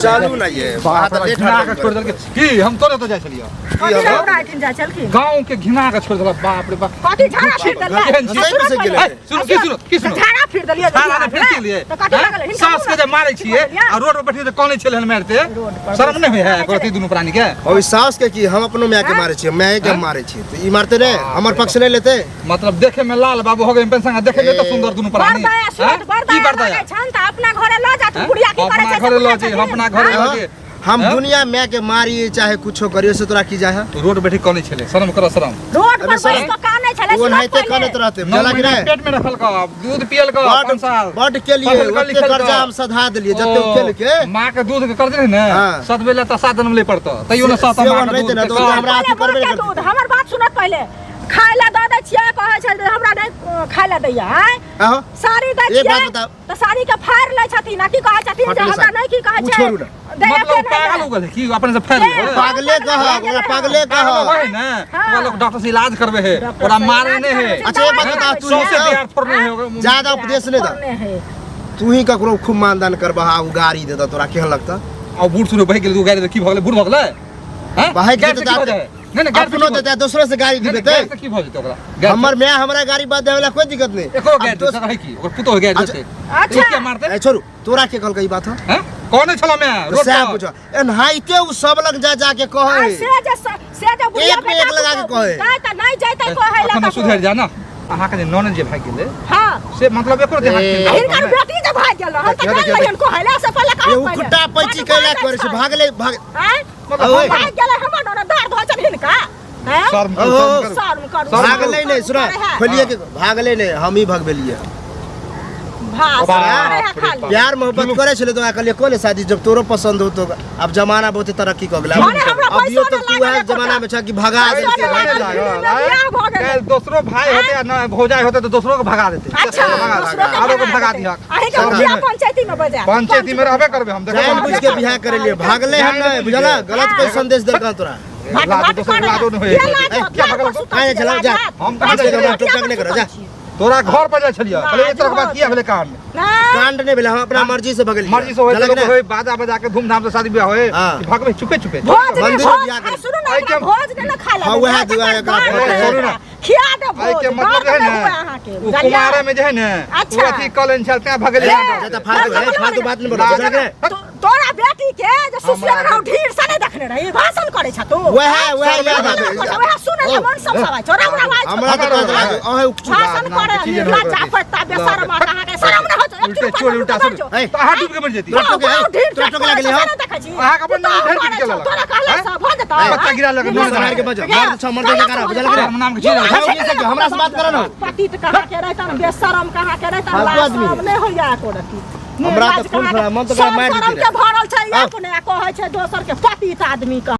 चलू ना ये बाप अहाँ रे, तऽ लेट घिना के छोड़ देलकै की हम तोरे तो जाइ छलियै कथी लए हमरा एहिठाम जाइ छलखिन गाँव के घिना के छोड़ देलक बाप रे बाप कथी झाड़ा फिर देलियै केहन छी? सुनू कैसे पहिले। गेलै? ए, सुनू की सुनू की सुनू झाड़ा फिर देलियै झाड़ा नहि फिर केलियै तऽ कथी लागल हिनका सास के जे मारै छियै आ रोड पर बैठिए कनै छलै हन मारिते रोड पर शर्म नहि होइ है करती दुनू प्राणी के ओहि सास के की हम अपनो माय के मारै छियै माय के हम मारै छियै तऽ ई मारते नहि हमर पक्ष नहि लेतै मतलब देखे में लाल बाबू हो गए पेंशन देखे में तो सुंदर दुनू प्राणी बड़ दया हैं? सुनत बड़ की दया बड़ दया लागै छनि तऽ अपना घरे लऽ जाथुन हैं? बुढ़िया की करै अपना छै से घरे लऽ बुझै जइहे, छथिन। अपना घरे लऽ जइहे। हम हैं? दुनिया माय के मारी चाहे कुछो करियो से तोरा की जाय है तो रोड बैठी कनै छलै शर्म कर शर्म रोड पर अबे सर, बैस कऽ कानै छलै ओ सुनत ओनाहिते पहिले। कानैत रहते नौ बुझलक महीना नहि पेट में रखल का दूध पियल का बड पाँच साल बड के लिए पढ़ल ओते लिखल कर्जा का। हम सधा देलिए जते ओ, केलके माँ के दूध के कर्ज रहे ने हाँ। सतबे ला तऽ सात जन्म ले पड़तो तैयो ने से- सत से माँ के ओन दूध रहिते ने के तऽ कर्ज। हमरा अथी पहिले करबे माँ नहि के दूध हमर बात सुनत पहिले खाय ला दऽ दै छियै कहै छै जे हमरा नहि खाय ला दैया आँय आहो साड़ी दै एक बात छियै बताउ। तऽ साड़ी के फाड़ि लै छथिन आ की कहै छथिन जे फटले हमरा साड़ी। नहि की कहै उ छै छोड़ू ने। दैया मतलब के नहि पागल दै। हो गेल की अपने से फैल के? गेल पागले कह ओकरा पागले कह पागल है ने हाँ। ओकरा लोग डॉक्टर से इलाज करबे है डॉक्टर ओकरा से मारे इलाज नहीं है करबै छै, अच्छा, एक बात दवाइ बताउ, तू सौंसे ही- बिहार फोड़ने है ओकरा। ज्यादा उपदेश नहि दे फोड़ने है। तू ही ककरो खूब मानदान करबह आ उ गाड़ी देतह तोरा केहन लगतह आ बूढ़ सूढ़ बहि गेल तू गाड़ी की भऽ गेलै बूढ़ भऽ गेलै हैं? बहक गाड़ी जेतै से की भऽ तऽ जाइ? नहि नहि गाड़ी से अपनो की भऽ देतै दोसरो से गाड़ी नहि, नहि, दिबेतै गाड़ी से की भऽ जेतै ओकरा गाड़ी से- हमर माय हमरा गाड़ी बाद देवे ला कोई दिक्कत नहीं एको अब गाड़ी दोस- देतै है की ओकर पुतोह गाड़ी अच्छा। देतै अच्छा। ओ किया मारतै ए छोड़ू तोरा के कहलकै ई बात हो हैं कौन छला मैं तो रोड सएह पर पूछो एनाहिते उ सब लग जा जा के आ कहे से जे से जे बुढ़िया एक पे एक बेटा लगा के पुतोहु, कहै। नहि तऽ नहि जैतै कहै ला अखन ककरो। सुधरि जा ना अहाँके जे ननद जे भागि गेलै हाँ से मतलब एको देहात ए। के हिनकर बेटी जे भागि गेल हम तऽ देखियौ, गेल देखियौ, रहियन कहै ला से पहिले ए कहू उ पहिले। कुट्टा पैची बड कैला भागै करे छै छै। भागले भाग आँय? मतलब ओए। भागि गेलै हमर ननद दर्द होइ छनि हिनका आँय? शर्म करू, ओ। शर्म करू। शर्म करू शर्म भागले नहीं सुना करे है। खोलिए के भागले नहीं हम ही भगबेलिए भाषण बाप करे है रे खाली बाप। प्यार मोहब्बत जुलुम। करे छले तो कहलिए कोले शादी जब तोरो पसंद हो तो अब जमाना बहुत तरक्की क गेला अरे हमरा अभियो पैसो तक नहि तू लागल वएह जमाना में छ कि भगा पैसो देलकै नहि लागल। लागल, बियाह भऽ गेलै। काल्हि दोसरो भाई होते आ न भौजाई होते तो दोसरो के भगा देते अच्छा भगा दोसरो के आरो के भगा देतै। दिहक अहीं के सब मुखिया में- पंचायती में बजायब पंचायती में रहबे करबे हम देखो जान बुझ के बियाह करे लिए भागले हम नहीं बुझला गलत कोई संदेश देलका तोरा भाट लाज भाट दोसर करे लाजो है। नहि होय ये लाज ए, होत, क्या लाज भगल पर सुतल आइ छियै, चलाउ, जा। लाज होत। हम कहाँ लाज जाइ होत, टोक किया नहि पर करऽ, जा। सुतल छियै? तोरा घर पर जाइ छलियै कहले एक तरह के बात किया भेलै कान में नहि, कांड नहीं भेलै हम अपना मर्जी से भगलिए मर्जी से होय बुझलक लोग ने? होय बाजा बजा के धूमधाम से शादी ब्याह होय हाँ। कि भगबै चुपे चुपे भोज नहि, मंदिर में भोज, बियाह आ करी। सुनू ने, आइ एकरा के- भोज नहि ने खाय ला हाँ, देबै, उएह तकर दुआरे एकरा बाद भोज नहि छोड़ू ने। खिया दे आइ भोज के मतलब दर्द जे है नहि ने हुए अहाँके ओ बुझलियै? कुमारे में जे है ने अच्छा। ओ अथी कलन छल तें भगलियै ए, जा तऽ फालतू है फालतू बात नहीं बोलो बुझलक ने? तोरा बेटी के जे सुशील हमरा राव ढीर से नहीं देखने रही भाषण करे छ तू वएह वएह याद आबै वएह सुनै ले मन सब सवाइ छौ राम राम हमरा तऽ कहत लागे अहे उपचु भाषण करे नाम के चीज निर्लज्ज नहि आपत्ता बेशर्म अहाँ के शरम न होत उल्टे चोर उल्टा सुन ए, तऽ अहाँ डूब के मरि जेती तोरा टोके है तोरा टोके लागली हो अहाँ के अपन नाम ढेर पीट के लेलक। तोरा कहला हैं? से भ जेतौ बच्चा गिरा लेलक, मुँह सम्हारि के बजो मार छौ मर्द के करा बुझलक ने शर्म नाम के चीज नहि। है, ओने से हमरा से बात करा ना पतित कहाँ के रहतन बेशरम कहाँ के रहतन फालतू आदमी लाज नहि होइया एको रति हमरा तऽ खून खराब, मन तऽ ओकरा मारि शरम देती के भरल छै आउ। अपने कहै छै दोसर के पतित आदमी के।